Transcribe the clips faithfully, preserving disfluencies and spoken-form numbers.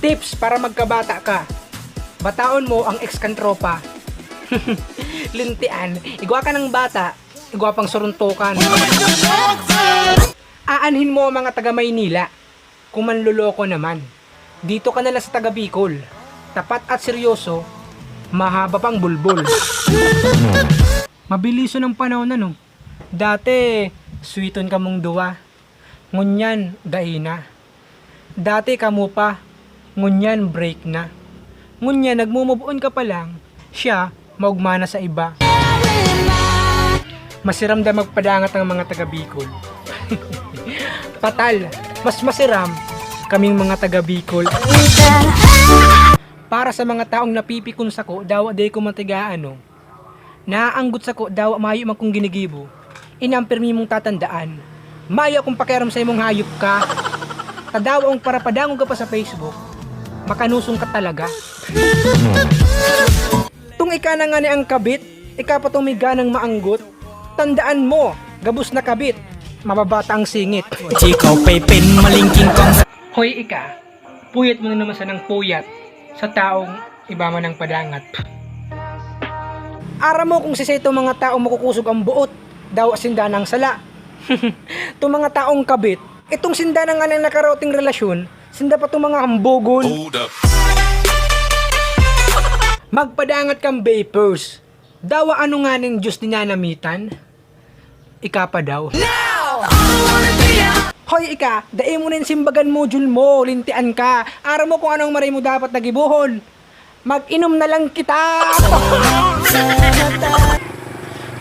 Tips para magkabata ka. Bataon mo ang ex kang tropa. Lintian, igwa ka ng bata, igwa pang suruntukan. Aanhin mo ang mga taga Maynila kung manloloko naman. Dito ka na lang sa taga Bicol. Tapat at seryoso, mahaba pang bulbol. Mabilison ang panahon, ano? Dati, sweeton kamong duwa. Ngunyan, dai na. Dati kamo pa, ngunyan break na. Ngunyan nagmo-move on ka pa lang, siya maugma na sa iba. Masiram da magpadangat ang mga taga Bicol. Patal, mas masiram kaming mga taga Bicol. Para sa mga taong napipikon sako, dawa di ko matigaano. Naanggot sako, dawa mayo man kong ginigibo. Ini ang pirmi mong tatandaan. Mayo akong pakiaram sa imong hayop ka. Ta dawa kung parapadangog ka pa sa Facebook, makanusong ka talaga. Tung ika na ngani ang kabit, ika pa tong may ganang maanggot. Tandaan mo, gabos na kabit, mababata ang singit. Chikaw, Pepin, malingking kong Hoy ika, puyat mo na naman sanang puyat sa taong iba man ang padangat. Aram mo kung sisay itong mga taong makukusog ang buot, dawa sinda nang sala. Itong mga taong kabit, itong sinda na nga nang nakaroting relasyon, sinda pa itong mga hambugon. Hold up. Magpadangat kang vapors. Dawa ano nga ning Diyos ninanamitan? Ika pa daw. Hoy ika, dai mo nin simbagan module mo, lintian ka. Aram mo kung anong maray mo dapat na gibohon. Mag-inom na lang kita.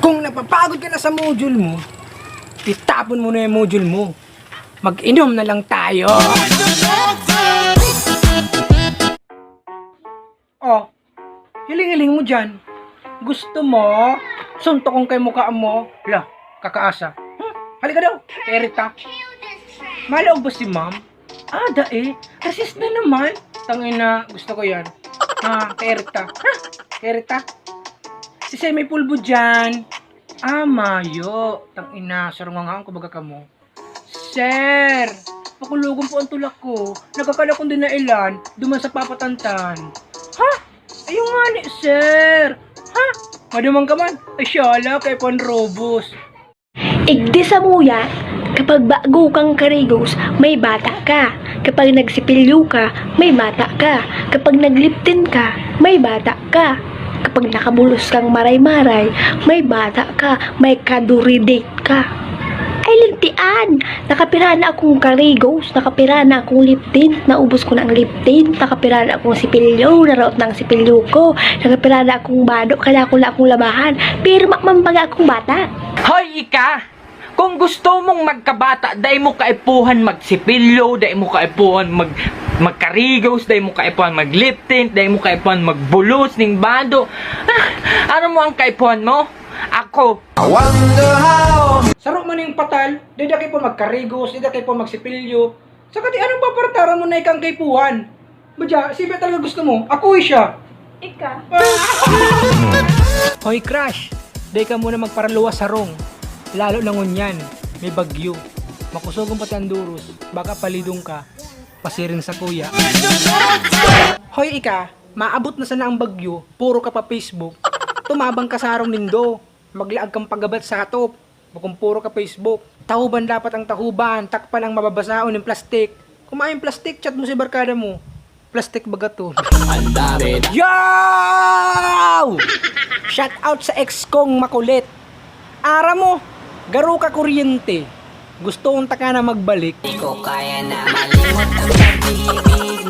Kung napapagod ka na sa module mo, itapon mo na yung module mo. Mag-inom na lang tayo. Oh, hiling-hiling mo dyan. Gusto mo? Suntok kong kay mukha mo. La, kakaasa. Hmm? Halika daw, Erita. Malaog ba si ma'am? Ah, dae. Resist na naman. Tangina, gusto ko yan. Ha, kay Erita. Ha? Kay Erita? Si Semi Pulbo dyan. Ah, mayo. Tangina, sarungangaon ko baga kamo. Sir, pakulogon po ang tulak ko. Nagkakala kong dinailan, duman sa papatantan. Ha? Ayun nga ni, sir. Ha? Maduman ka man? Ay, siyala, kay Pan Robos. Igdi sa muya, kapag bago kang karigos, may bata ka. Kapag nagsipilyo ka, may bata ka. Kapag nagliptin ka, may bata ka. Kapag nakabulos kang maray-maray, may bata ka, may kaduridik ka. Ay, lintian! Nakapira na akong karigos, nakapira na akong lip tint, naubos ko na ang lip tint, nakapira na akong sipilyo, naraot na ang sipilyo ko, nakapira na akong bado, kaya ko na akong labahan, pirma man baga akong bata. Hoy, ika! Kung gusto mong magkabata, dai mo kaipuhan magsipilyo, dai mo kaipuhan mag-, magkarigos, dai mo kaipuhan mag-lip tint, dai mo kaipuhan magbulos ning bado. Ah, ano mo ang kaipuhan mo? Ako. I wonder how. Saro man ning patal, dai da kaipuhan magkarigos, dai da kaipuhan magsipilyo. Saka di anong papartaran mo na ika ang kaipuhan? Badya, siya talaga gusto mo? Ako siya. Ika. Hoy, crush! Dai ka muna magparaluwas sa rong. Lalo na ngunyan, may bagyo. Makusogon pati ang duros, baka palidong ka. Pasiring sa kuya. Hoy, ika, maabot na sana ang bagyo, puro ka pa Facebook. Tumabang ka sa harong nindo. Maglaag kang paggabat sa hatop. Bakong puro ka Facebook. Tahuban dapat ang tahuban, takpan ang mababasaon nin plastik. Kung maayong plastik, chat mo si barkada mo. Plastik baga to. Ang dami na. Yo! Shout out sa ex kong makulit. Aram mo, garo ka kuryente. Gusto kong taka na magbalik. Di ko kaya na malimot ang pag-ibig mo.